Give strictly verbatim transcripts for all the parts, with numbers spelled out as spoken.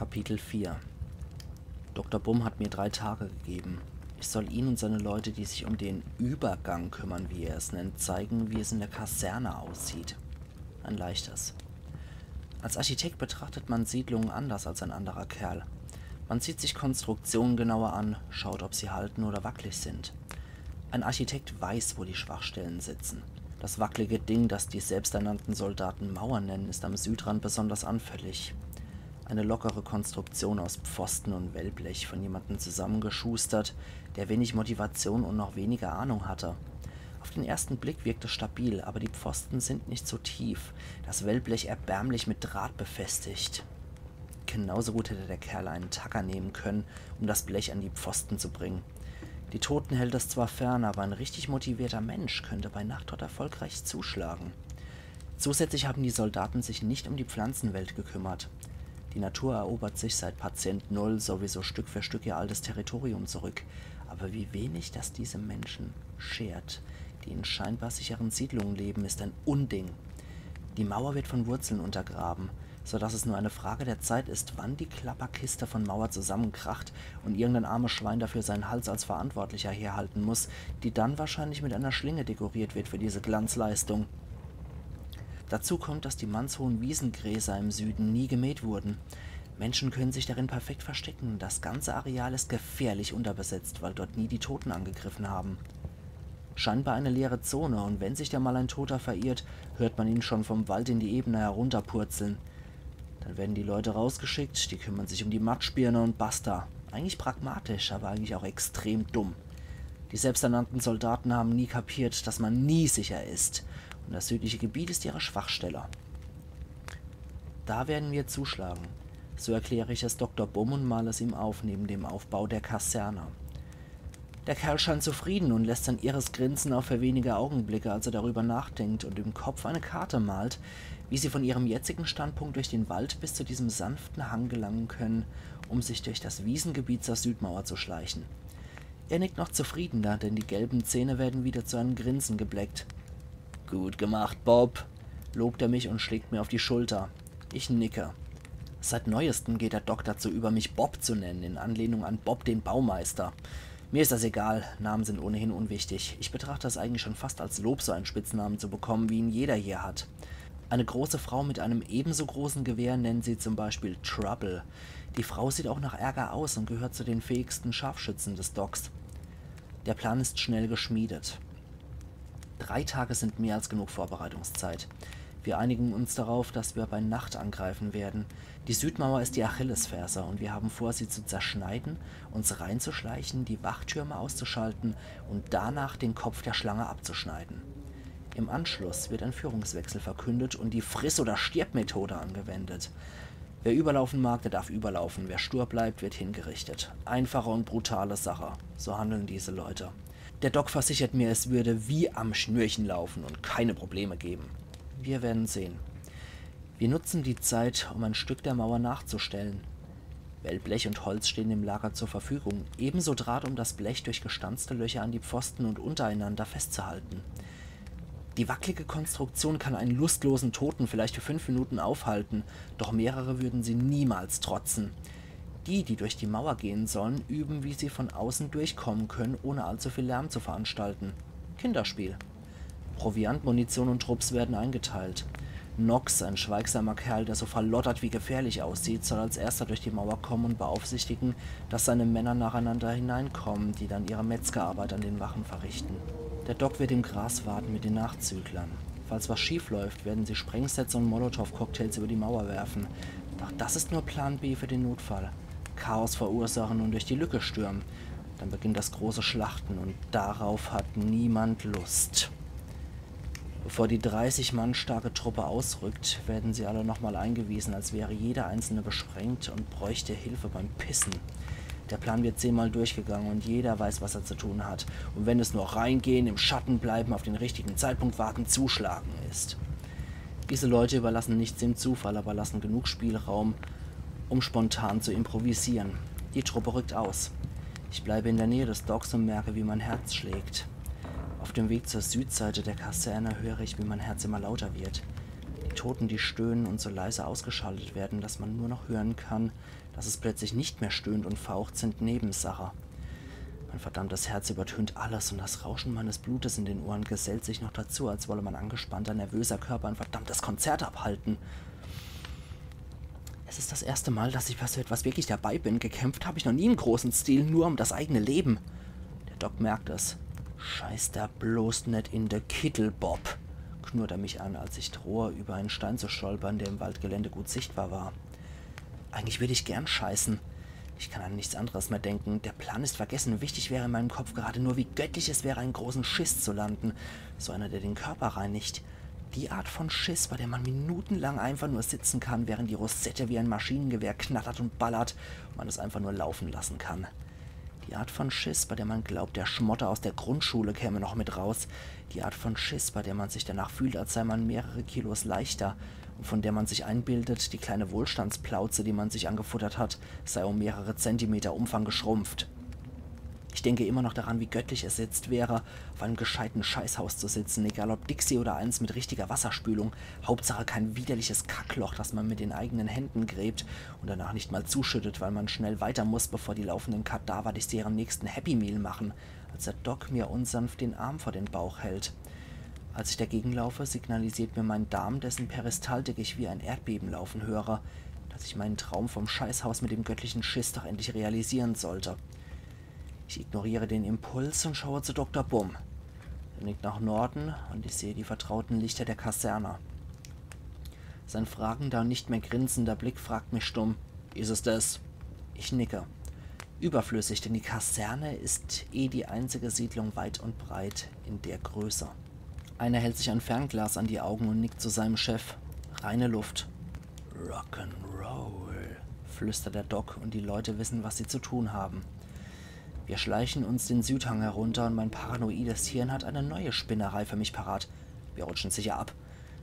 Kapitel vier. Doktor Bumm hat mir drei Tage gegeben. Ich soll ihn und seine Leute, die sich um den Übergang kümmern, wie er es nennt, zeigen, wie es in der Kaserne aussieht. Ein leichtes. Als Architekt betrachtet man Siedlungen anders als ein anderer Kerl. Man sieht sich Konstruktionen genauer an, schaut, ob sie halten oder wackelig sind. Ein Architekt weiß, wo die Schwachstellen sitzen. Das wackelige Ding, das die selbsternannten Soldaten Mauer nennen, ist am Südrand besonders anfällig. Eine lockere Konstruktion aus Pfosten und Wellblech, von jemandem zusammengeschustert, der wenig Motivation und noch weniger Ahnung hatte. Auf den ersten Blick wirkt es stabil, aber die Pfosten sind nicht so tief. Das Wellblech erbärmlich mit Draht befestigt. Genauso gut hätte der Kerl einen Tacker nehmen können, um das Blech an die Pfosten zu bringen. Die Toten hält das zwar fern, aber ein richtig motivierter Mensch könnte bei Nacht dort erfolgreich zuschlagen. Zusätzlich haben die Soldaten sich nicht um die Pflanzenwelt gekümmert. Die Natur erobert sich seit Patient Null sowieso Stück für Stück ihr altes Territorium zurück. Aber wie wenig das diese Menschen schert, die in scheinbar sicheren Siedlungen leben, ist ein Unding. Die Mauer wird von Wurzeln untergraben, sodass es nur eine Frage der Zeit ist, wann die Klapperkiste von Mauer zusammenkracht und irgendein armes Schwein dafür seinen Hals als Verantwortlicher herhalten muss, die dann wahrscheinlich mit einer Schlinge dekoriert wird für diese Glanzleistung. Dazu kommt, dass die mannshohen Wiesengräser im Süden nie gemäht wurden. Menschen können sich darin perfekt verstecken. Das ganze Areal ist gefährlich unterbesetzt, weil dort nie die Toten angegriffen haben. Scheinbar eine leere Zone, und wenn sich da mal ein Toter verirrt, hört man ihn schon vom Wald in die Ebene herunterpurzeln. Dann werden die Leute rausgeschickt, die kümmern sich um die Matschbirne und basta. Eigentlich pragmatisch, aber eigentlich auch extrem dumm. Die selbsternannten Soldaten haben nie kapiert, dass man nie sicher ist. Und das südliche Gebiet ist ihre Schwachstelle. Da werden wir zuschlagen. So erkläre ich es Doktor Bumm und male es ihm auf neben dem Aufbau der Kaserne. Der Kerl scheint zufrieden und lässt sein irres Grinsen auch für wenige Augenblicke, als er darüber nachdenkt und im Kopf eine Karte malt, wie sie von ihrem jetzigen Standpunkt durch den Wald bis zu diesem sanften Hang gelangen können, um sich durch das Wiesengebiet zur Südmauer zu schleichen. Er nickt noch zufriedener, denn die gelben Zähne werden wieder zu einem Grinsen gebleckt. „Gut gemacht, Bob“, lobt er mich und schlägt mir auf die Schulter. Ich nicke. Seit neuestem geht der Doc dazu über, mich Bob zu nennen, in Anlehnung an Bob den Baumeister. Mir ist das egal, Namen sind ohnehin unwichtig. Ich betrachte es eigentlich schon fast als Lob, so einen Spitznamen zu bekommen, wie ihn jeder hier hat. Eine große Frau mit einem ebenso großen Gewehr nennen sie zum Beispiel Trouble. Die Frau sieht auch nach Ärger aus und gehört zu den fähigsten Scharfschützen des Docs. Der Plan ist schnell geschmiedet. Drei Tage sind mehr als genug Vorbereitungszeit. Wir einigen uns darauf, dass wir bei Nacht angreifen werden. Die Südmauer ist die Achillesferse und wir haben vor, sie zu zerschneiden, uns reinzuschleichen, die Wachtürme auszuschalten und danach den Kopf der Schlange abzuschneiden. Im Anschluss wird ein Führungswechsel verkündet und die Friss-oder-stirb-Methode angewendet. Wer überlaufen mag, der darf überlaufen. Wer stur bleibt, wird hingerichtet. Einfache und brutale Sache. So handeln diese Leute. Der Doc versichert mir, es würde wie am Schnürchen laufen und keine Probleme geben. Wir werden sehen. Wir nutzen die Zeit, um ein Stück der Mauer nachzustellen. Wellblech und Holz stehen im Lager zur Verfügung, ebenso Draht, um das Blech durch gestanzte Löcher an die Pfosten und untereinander festzuhalten. Die wackelige Konstruktion kann einen lustlosen Toten vielleicht für fünf Minuten aufhalten, doch mehrere würden sie niemals trotzen. Die, die durch die Mauer gehen sollen, üben, wie sie von außen durchkommen können, ohne allzu viel Lärm zu veranstalten. Kinderspiel. Proviant, Munition und Trupps werden eingeteilt. Knox, ein schweigsamer Kerl, der so verlottert wie gefährlich aussieht, soll als erster durch die Mauer kommen und beaufsichtigen, dass seine Männer nacheinander hineinkommen, die dann ihre Metzgerarbeit an den Wachen verrichten. Der Doc wird im Gras warten mit den Nachzüglern. Falls was schief läuft, werden sie Sprengsätze und Molotow-Cocktails über die Mauer werfen. Doch das ist nur Plan B für den Notfall. Chaos verursachen und durch die Lücke stürmen. Dann beginnt das große Schlachten und darauf hat niemand Lust. Bevor die dreißig Mann starke Truppe ausrückt, werden sie alle nochmal eingewiesen, als wäre jeder einzelne besprengt und bräuchte Hilfe beim Pissen. Der Plan wird zehnmal durchgegangen und jeder weiß, was er zu tun hat. Und wenn es nur reingehen, im Schatten bleiben, auf den richtigen Zeitpunkt warten, zuschlagen ist. Diese Leute überlassen nichts dem Zufall, aber lassen genug Spielraum, um spontan zu improvisieren. Die Truppe rückt aus. Ich bleibe in der Nähe des Docs und merke, wie mein Herz schlägt. Auf dem Weg zur Südseite der Kaserne höre ich, wie mein Herz immer lauter wird. Toten, die stöhnen und so leise ausgeschaltet werden, dass man nur noch hören kann, dass es plötzlich nicht mehr stöhnt und faucht, sind Nebensache. Mein verdammtes Herz übertönt alles und das Rauschen meines Blutes in den Ohren gesellt sich noch dazu, als wolle mein angespannter, nervöser Körper ein verdammtes Konzert abhalten. Es ist das erste Mal, dass ich bei so etwas wirklich dabei bin. Gekämpft habe ich noch nie im großen Stil, nur um das eigene Leben. Der Doc merkt es. „Scheiß der bloß net in de Kittel, Bob“, knurrt er mich an, als ich drohe, über einen Stein zu stolpern, der im Waldgelände gut sichtbar war. Eigentlich würde ich gern scheißen. Ich kann an nichts anderes mehr denken. Der Plan ist vergessen. Wichtig wäre in meinem Kopf gerade nur, wie göttlich es wäre, einen großen Schiss zu landen. So einer, der den Körper reinigt. Die Art von Schiss, bei der man minutenlang einfach nur sitzen kann, während die Rosette wie ein Maschinengewehr knattert und ballert und man es einfach nur laufen lassen kann. Die Art von Schiss, bei der man glaubt, der Schmotter aus der Grundschule käme noch mit raus. Die Art von Schiss, bei der man sich danach fühlt, als sei man mehrere Kilos leichter und von der man sich einbildet, die kleine Wohlstandsplauze, die man sich angefuttert hat, sei um mehrere Zentimeter Umfang geschrumpft. Ich denke immer noch daran, wie göttlich es jetzt wäre, auf einem gescheiten Scheißhaus zu sitzen, egal ob Dixie oder eins mit richtiger Wasserspülung. Hauptsache kein widerliches Kackloch, das man mit den eigenen Händen gräbt und danach nicht mal zuschüttet, weil man schnell weiter muss, bevor die laufenden Kadaver sich ihren nächsten Happy Meal machen, als der Doc mir unsanft den Arm vor den Bauch hält. Als ich dagegen laufe, signalisiert mir mein Darm, dessen Peristaltik ich wie ein Erdbeben laufen höre, dass ich meinen Traum vom Scheißhaus mit dem göttlichen Schiss doch endlich realisieren sollte. Ich ignoriere den Impuls und schaue zu Doktor Bumm. Er nickt nach Norden und ich sehe die vertrauten Lichter der Kaserne. Sein fragender und nicht mehr grinsender Blick fragt mich stumm: „Ist es das?“ Ich nicke. Überflüssig, denn die Kaserne ist eh die einzige Siedlung weit und breit in der Größe. Einer hält sich ein Fernglas an die Augen und nickt zu seinem Chef. „Reine Luft.“ „Rock'n'Roll“, flüstert der Doc, und die Leute wissen, was sie zu tun haben. Wir schleichen uns den Südhang herunter und mein paranoides Hirn hat eine neue Spinnerei für mich parat. Wir rutschen sicher ab.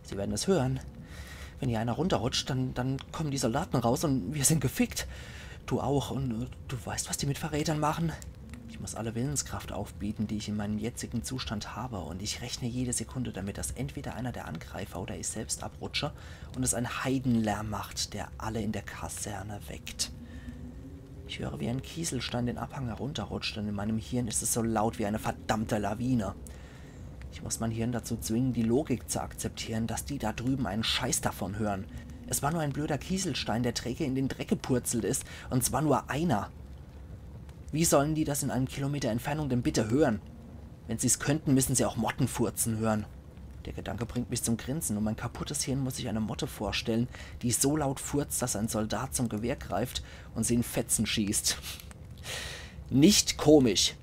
Sie werden es hören. Wenn hier einer runterrutscht, dann, dann kommen die Soldaten raus und wir sind gefickt. Du auch. Und äh, du weißt, was die mit Verrätern machen? Ich muss alle Willenskraft aufbieten, die ich in meinem jetzigen Zustand habe, und ich rechne jede Sekunde damit, dass entweder einer der Angreifer oder ich selbst abrutsche und es einen Heidenlärm macht, der alle in der Kaserne weckt. Ich höre, wie ein Kieselstein den Abhang herunterrutscht, und in meinem Hirn ist es so laut wie eine verdammte Lawine. Ich muss mein Hirn dazu zwingen, die Logik zu akzeptieren, dass die da drüben einen Scheiß davon hören. Es war nur ein blöder Kieselstein, der träge in den Dreck gepurzelt ist, und zwar nur einer. Wie sollen die das in einem Kilometer Entfernung denn bitte hören? Wenn sie's könnten, müssen sie auch Mottenfurzen hören. Der Gedanke bringt mich zum Grinsen. Um mein kaputtes Hirn muss ich eine Motte vorstellen, die so laut furzt, dass ein Soldat zum Gewehr greift und sie in Fetzen schießt. Nicht komisch.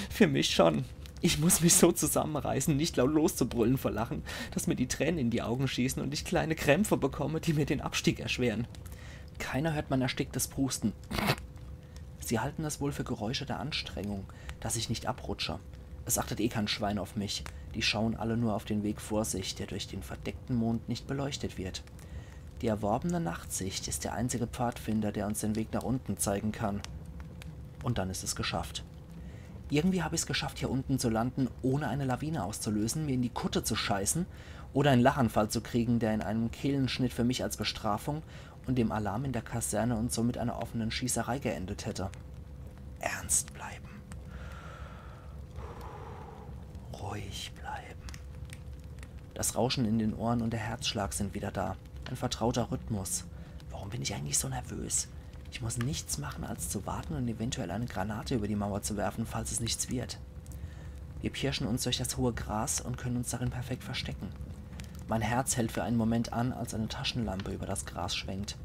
Für mich schon. Ich muss mich so zusammenreißen, nicht laut loszubrüllen vor Lachen, dass mir die Tränen in die Augen schießen und ich kleine Krämpfe bekomme, die mir den Abstieg erschweren. Keiner hört mein ersticktes Prusten. Sie halten es wohl für Geräusche der Anstrengung, dass ich nicht abrutsche. Es achtet eh kein Schwein auf mich. Die schauen alle nur auf den Weg vor sich, der durch den verdeckten Mond nicht beleuchtet wird. Die erworbene Nachtsicht ist der einzige Pfadfinder, der uns den Weg nach unten zeigen kann. Und dann ist es geschafft. Irgendwie habe ich's geschafft, hier unten zu landen, ohne eine Lawine auszulösen, mir in die Kutte zu scheißen oder einen Lachanfall zu kriegen, der in einem Kehlenschnitt für mich als Bestrafung und dem Alarm in der Kaserne und somit einer offenen Schießerei geendet hätte. Ernst bleiben. Ruhig bleiben. Das Rauschen in den Ohren und der Herzschlag sind wieder da. Ein vertrauter Rhythmus. Warum bin ich eigentlich so nervös? Ich muss nichts machen, als zu warten und eventuell eine Granate über die Mauer zu werfen, falls es nichts wird. Wir pirschen uns durch das hohe Gras und können uns darin perfekt verstecken. Mein Herz hält für einen Moment an, als eine Taschenlampe über das Gras schwenkt.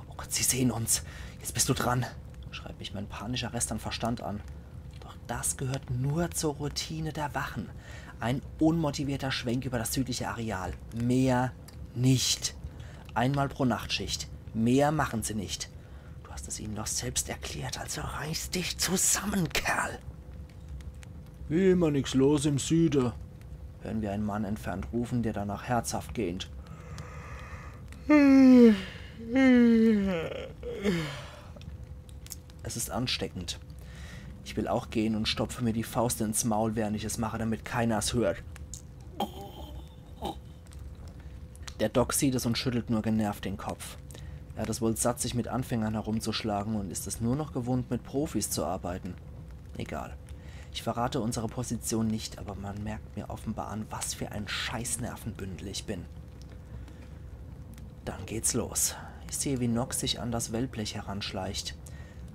„Oh Gott, sie sehen uns. Jetzt bist du dran“, schreit mich mein panischer Rest an Verstand an. Doch das gehört nur zur Routine der Wachen. Ein unmotivierter Schwenk über das südliche Areal. Mehr nicht. Einmal pro Nachtschicht. Mehr machen sie nicht. Du hast es ihnen doch selbst erklärt, also reiß dich zusammen, Kerl. „Wie immer nix los im Süde“, hören wir einen Mann entfernt rufen, der danach herzhaft gähnt. Es ist ansteckend. Ich will auch gehen und stopfe mir die Faust ins Maul, während ich es mache, damit keiner es hört. Der Doc sieht es und schüttelt nur genervt den Kopf. Er hat es wohl satt, sich mit Anfängern herumzuschlagen und ist es nur noch gewohnt, mit Profis zu arbeiten. Egal. Ich verrate unsere Position nicht, aber man merkt mir offenbar an, was für ein Scheißnervenbündel ich bin. Dann geht's los. Ich sehe, wie Knox sich an das Wellblech heranschleicht.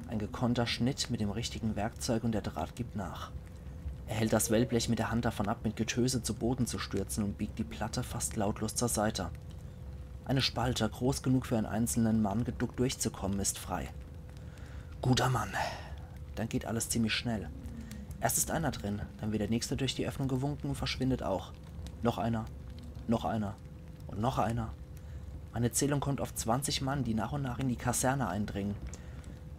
Ein gekonnter Schnitt mit dem richtigen Werkzeug und der Draht gibt nach. Er hält das Wellblech mit der Hand davon ab, mit Getöse zu Boden zu stürzen und biegt die Platte fast lautlos zur Seite. Eine Spalte, groß genug für einen einzelnen Mann geduckt durchzukommen, ist frei. Guter Mann. Dann geht alles ziemlich schnell. Erst ist einer drin, dann wird der nächste durch die Öffnung gewunken und verschwindet auch. Noch einer, noch einer und noch einer. Meine Zählung kommt auf zwanzig Mann, die nach und nach in die Kaserne eindringen.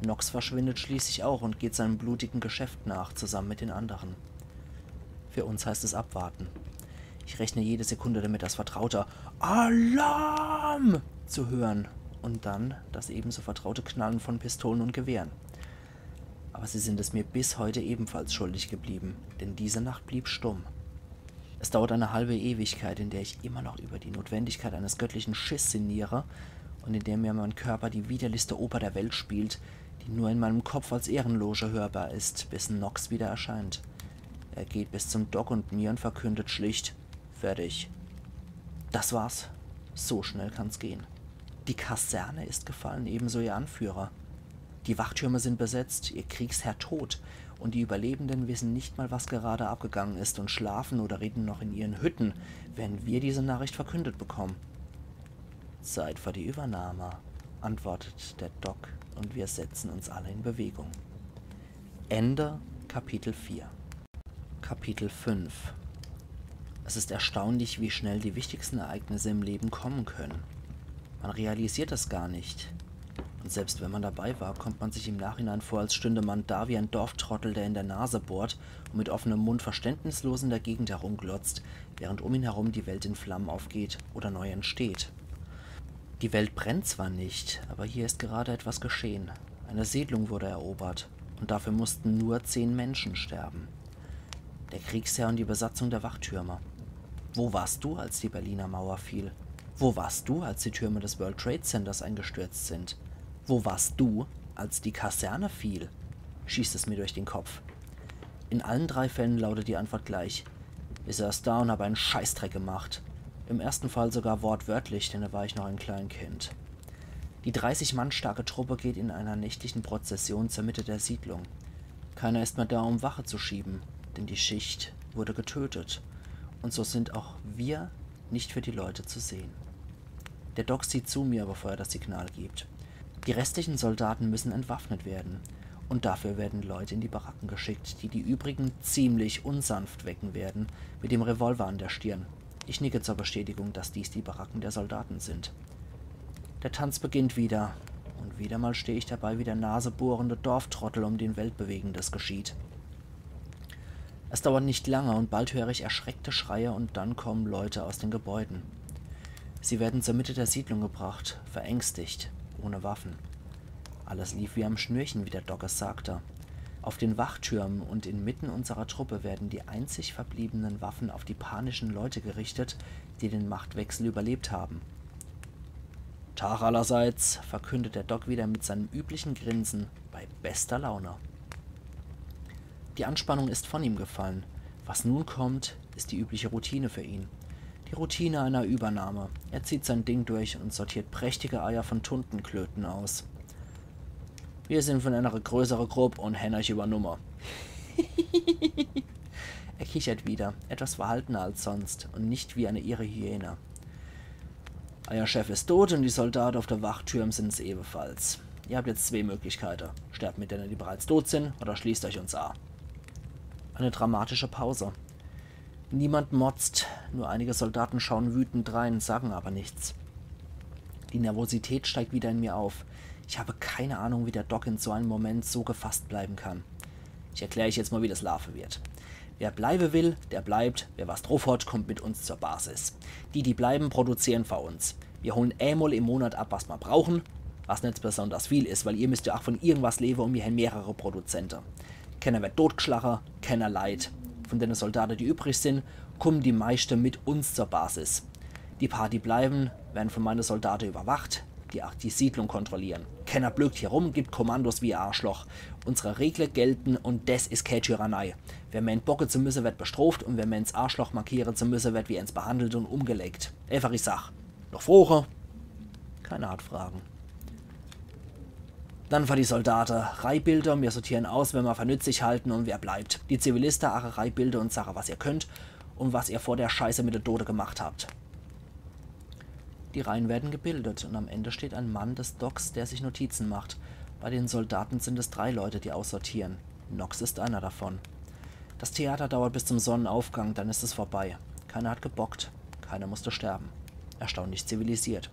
Knox verschwindet schließlich auch und geht seinem blutigen Geschäft nach, zusammen mit den anderen. Für uns heißt es abwarten. Ich rechne jede Sekunde damit, das vertraute „Alarm!“ zu hören und dann das ebenso vertraute Knallen von Pistolen und Gewehren. Aber sie sind es mir bis heute ebenfalls schuldig geblieben, denn diese Nacht blieb stumm. Es dauert eine halbe Ewigkeit, in der ich immer noch über die Notwendigkeit eines göttlichen Schiss sinniere und in der mir mein Körper die widerlichste Oper der Welt spielt, die nur in meinem Kopf als Ehrenloge hörbar ist, bis Knox wieder erscheint. Er geht bis zum Doc und mir und verkündet schlicht: „Fertig. Das war's. So schnell kann's gehen. Die Kaserne ist gefallen, ebenso ihr Anführer. Die Wachtürme sind besetzt, ihr Kriegsherr tot, und die Überlebenden wissen nicht mal, was gerade abgegangen ist und schlafen oder reden noch in ihren Hütten, wenn wir diese Nachricht verkündet bekommen.“ „Zeit für die Übernahme“, antwortet der Doc, und wir setzen uns alle in Bewegung. Ende Kapitel vier. Kapitel fünf. Es ist erstaunlich, wie schnell die wichtigsten Ereignisse im Leben kommen können. Man realisiert das gar nicht. Und selbst wenn man dabei war, kommt man sich im Nachhinein vor, als stünde man da wie ein Dorftrottel, der in der Nase bohrt und mit offenem Mund verständnislos in der Gegend herumglotzt, während um ihn herum die Welt in Flammen aufgeht oder neu entsteht. Die Welt brennt zwar nicht, aber hier ist gerade etwas geschehen. Eine Siedlung wurde erobert und dafür mussten nur zehn Menschen sterben. Der Kriegsherr und die Besatzung der Wachtürme. Wo warst du, als die Berliner Mauer fiel? Wo warst du, als die Türme des World Trade Centers eingestürzt sind? Wo warst du, als die Kaserne fiel?“, schießt es mir durch den Kopf. In allen drei Fällen lautet die Antwort gleich. Ich saß da und habe einen Scheißdreck gemacht. Im ersten Fall sogar wortwörtlich, denn da war ich noch ein Kleinkind. Die dreißig Mann starke Truppe geht in einer nächtlichen Prozession zur Mitte der Siedlung. Keiner ist mehr da, um Wache zu schieben, denn die Schicht wurde getötet. Und so sind auch wir nicht für die Leute zu sehen. Der Doc sieht zu mir, bevor er das Signal gibt. Die restlichen Soldaten müssen entwaffnet werden. Und dafür werden Leute in die Baracken geschickt, die die übrigen ziemlich unsanft wecken werden, mit dem Revolver an der Stirn. Ich nicke zur Bestätigung, dass dies die Baracken der Soldaten sind. Der Tanz beginnt wieder. Und wieder mal stehe ich dabei wie der nasebohrende Dorftrottel, um den Weltbewegendes geschieht. Es dauert nicht lange und bald höre ich erschreckte Schreie und dann kommen Leute aus den Gebäuden. Sie werden zur Mitte der Siedlung gebracht, verängstigt, ohne Waffen. Alles lief wie am Schnürchen, wie der Doc es sagte. Auf den Wachtürmen und inmitten unserer Truppe werden die einzig verbliebenen Waffen auf die panischen Leute gerichtet, die den Machtwechsel überlebt haben. „Tag allerseits“, verkündet der Doc wieder mit seinem üblichen Grinsen bei bester Laune. Die Anspannung ist von ihm gefallen. Was nun kommt, ist die übliche Routine für ihn. Die Routine einer Übernahme. Er zieht sein Ding durch und sortiert prächtige Eier von Tuntenklöten aus. „Wir sind von einer größeren Gruppe und hän euch übernumme.“ Er kichert wieder, etwas verhaltener als sonst und nicht wie eine irre Hyäne. „Euer Chef ist tot und die Soldate auf der Wachtürm sind's ebenfalls. Ihr habt jetzt zwei Möglichkeiten. Sterbt mit denen, die bereits tot sind, oder schließt euch uns a.“ Eine dramatische Pause. Niemand motzt, nur einige Soldaten schauen wütend drein, sagen aber nichts. Die Nervosität steigt wieder in mir auf. Ich habe keine Ahnung, wie der Doc in so einem Moment so gefasst bleiben kann. Ich erkläre euch jetzt mal, wie das laufen wird. Wer bleiben will, der bleibt. Wer was drauf hat, kommt mit uns zur Basis. Die, die bleiben, produzieren für uns. Wir holen einmal im Monat ab, was wir brauchen. Was nicht besonders viel ist, weil ihr müsst ja auch von irgendwas leben und wir haben mehrere Produzenten. Keiner wird totgeschlagen, keiner leidet. Von den Soldaten, die übrig sind, kommen die meisten mit uns zur Basis. Die paar, die bleiben, werden von meine Soldate überwacht, die auch die Siedlung kontrollieren. Kenner blökt hier rum, gibt Kommandos wie e Arschloch. Unsere Regle gelten und des is kä Tyrannei. Wer meent, bocke zu müsse, wird bestroft und wer meent, s Arschloch markiere zu müsse, wird wie ens behandelt und umgelegt. Eefach die Sach. Noch Froche? Keiner hat Fragen. Dann fer die Soldate. Reih bilde, mir sortieren aus, wen mer fer nützlich halten und wer bleibt. Die Ziviliste, aach e Reih bilde und sache, was ihr könnt und was ihr vor der Scheiße mit de Dode gemacht habt. Die Reihen werden gebildet und am Ende steht ein Mann des Docks, der sich Notizen macht. Bei den Soldaten sind es drei Leute, die aussortieren. Knox ist einer davon. Das Theater dauert bis zum Sonnenaufgang, dann ist es vorbei. Keiner hat gebockt, keiner musste sterben. Erstaunlich zivilisiert.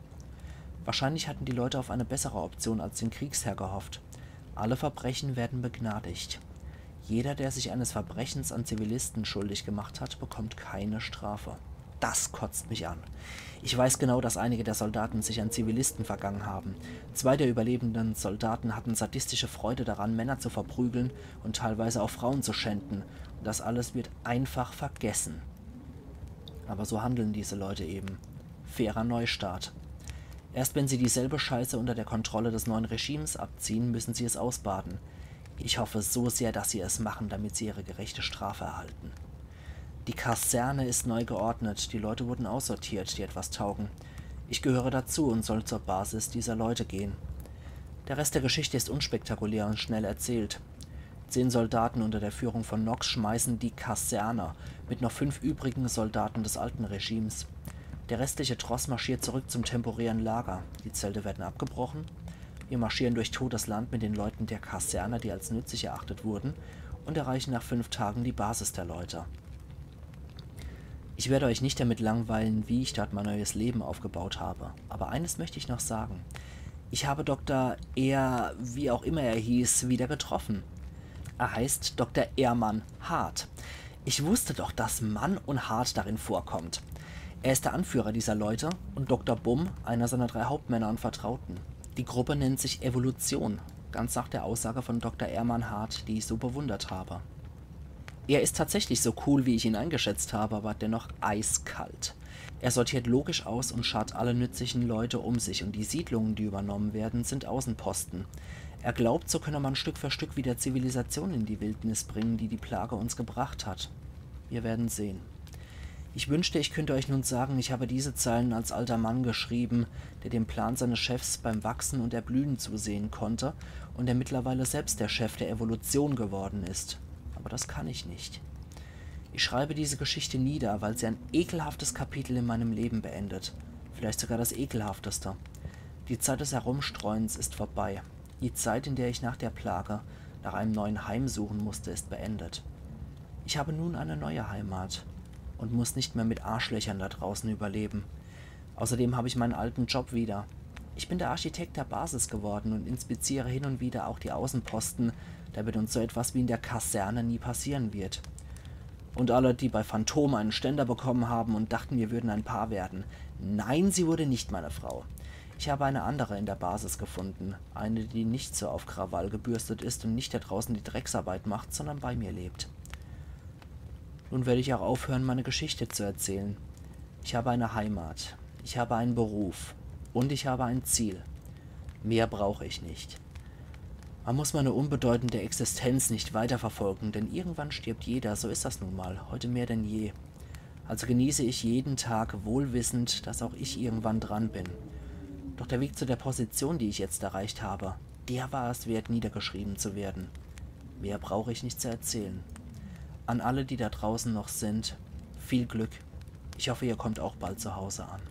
Wahrscheinlich hatten die Leute auf eine bessere Option als den Kriegsherr gehofft. Alle Verbrechen werden begnadigt. Jeder, der sich eines Verbrechens an Zivilisten schuldig gemacht hat, bekommt keine Strafe. Das kotzt mich an. Ich weiß genau, dass einige der Soldaten sich an Zivilisten vergangen haben. Zwei der überlebenden Soldaten hatten sadistische Freude daran, Männer zu verprügeln und teilweise auch Frauen zu schänden. Und das alles wird einfach vergessen. Aber so handeln diese Leute eben. Fairer Neustart. Erst wenn sie dieselbe Scheiße unter der Kontrolle des neuen Regimes abziehen, müssen sie es ausbaden. Ich hoffe so sehr, dass sie es machen, damit sie ihre gerechte Strafe erhalten. Die Kaserne ist neu geordnet, die Leute wurden aussortiert, die etwas taugen. Ich gehöre dazu und soll zur Basis dieser Leute gehen. Der Rest der Geschichte ist unspektakulär und schnell erzählt. Zehn Soldaten unter der Führung von Knox schmeißen die Kaserne mit noch fünf übrigen Soldaten des alten Regimes. Der restliche Tross marschiert zurück zum temporären Lager. Die Zelte werden abgebrochen. Wir marschieren durch totes Land mit den Leuten der Kaserne, die als nützlich erachtet wurden, und erreichen nach fünf Tagen die Basis der Leute. Ich werde euch nicht damit langweilen, wie ich dort mein neues Leben aufgebaut habe. Aber eines möchte ich noch sagen. Ich habe Doktor Er, wie auch immer er hieß, wieder getroffen. Er heißt Doktor Ehrmann Hart. Ich wusste doch, dass Mann und Hart darin vorkommt. Er ist der Anführer dieser Leute und Doktor Bumm einer seiner drei Hauptmänner und Vertrauten. Die Gruppe nennt sich Evolution, ganz nach der Aussage von Doktor Ehrmann Hart, die ich so bewundert habe. Er ist tatsächlich so cool, wie ich ihn eingeschätzt habe, aber dennoch eiskalt. Er sortiert logisch aus und schart alle nützlichen Leute um sich, und die Siedlungen, die übernommen werden, sind Außenposten. Er glaubt, so könne man Stück für Stück wieder Zivilisation in die Wildnis bringen, die die Plage uns gebracht hat. Wir werden sehen. Ich wünschte, ich könnte euch nun sagen, ich habe diese Zeilen als alter Mann geschrieben, der dem Plan seines Chefs beim Wachsen und Erblühen zusehen konnte und der mittlerweile selbst der Chef der Evolution geworden ist. Aber das kann ich nicht. Ich schreibe diese Geschichte nieder, weil sie ein ekelhaftes Kapitel in meinem Leben beendet. Vielleicht sogar das ekelhafteste. Die Zeit des Herumstreuens ist vorbei. Die Zeit, in der ich nach der Plage nach einem neuen Heim suchen musste, ist beendet. Ich habe nun eine neue Heimat und muss nicht mehr mit Arschlöchern da draußen überleben. Außerdem habe ich meinen alten Job wieder. Ich bin der Architekt der Basis geworden und inspiziere hin und wieder auch die Außenposten, damit uns so etwas wie in der Kaserne nie passieren wird. Und alle, die bei Phantom einen Ständer bekommen haben und dachten, wir würden ein Paar werden. Nein, sie wurde nicht meine Frau. Ich habe eine andere in der Basis gefunden. Eine, die nicht so auf Krawall gebürstet ist und nicht da draußen die Drecksarbeit macht, sondern bei mir lebt. Nun werde ich auch aufhören, meine Geschichte zu erzählen. Ich habe eine Heimat. Ich habe einen Beruf. Und ich habe ein Ziel. Mehr brauche ich nicht. Man muss meine unbedeutende Existenz nicht weiterverfolgen, denn irgendwann stirbt jeder, so ist das nun mal, heute mehr denn je. Also genieße ich jeden Tag, wohlwissend, dass auch ich irgendwann dran bin. Doch der Weg zu der Position, die ich jetzt erreicht habe, der war es wert, niedergeschrieben zu werden. Mehr brauche ich nicht zu erzählen. An alle, die da draußen noch sind, viel Glück. Ich hoffe, ihr kommt auch bald zu Hause an.